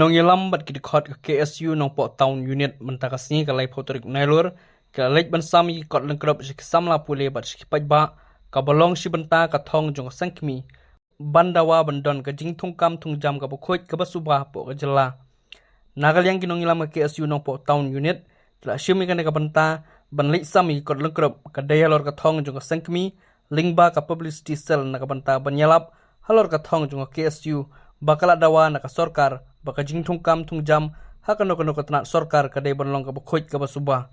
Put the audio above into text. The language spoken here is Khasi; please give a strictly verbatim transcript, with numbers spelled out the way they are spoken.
Nongïalam bad ki dkhot ka K S U Nongpoh Town Unit mynta ka sngi ka laiphew tarik Nailur ki la leit ban sam ïa ki kot lyngkrup sha ki samla pule bad sha ki paidbah, kaba long shi bynta ka thong jong ka seng kmie ban dawa ban don ka jingthungkam thungjam kaba khuid kaba suba hapoh ka jylla. Na ka liang ki nongïalam ka K S U Nongpoh Town Unit ki la shim ïa kane ka bynta ban leit sam ïa ki kot lyngkrup ka dei halor ka thong jong ka seng kmie, lyngba ka publicity cell na ka bynta ban ïalap halor ka thong jong ka K S U ba ka la dawa na ka sorkar ba ka jingthungkam thungjam ha kano kano ka tnat sorkar ka dei ban long kaba khuid kaba suba.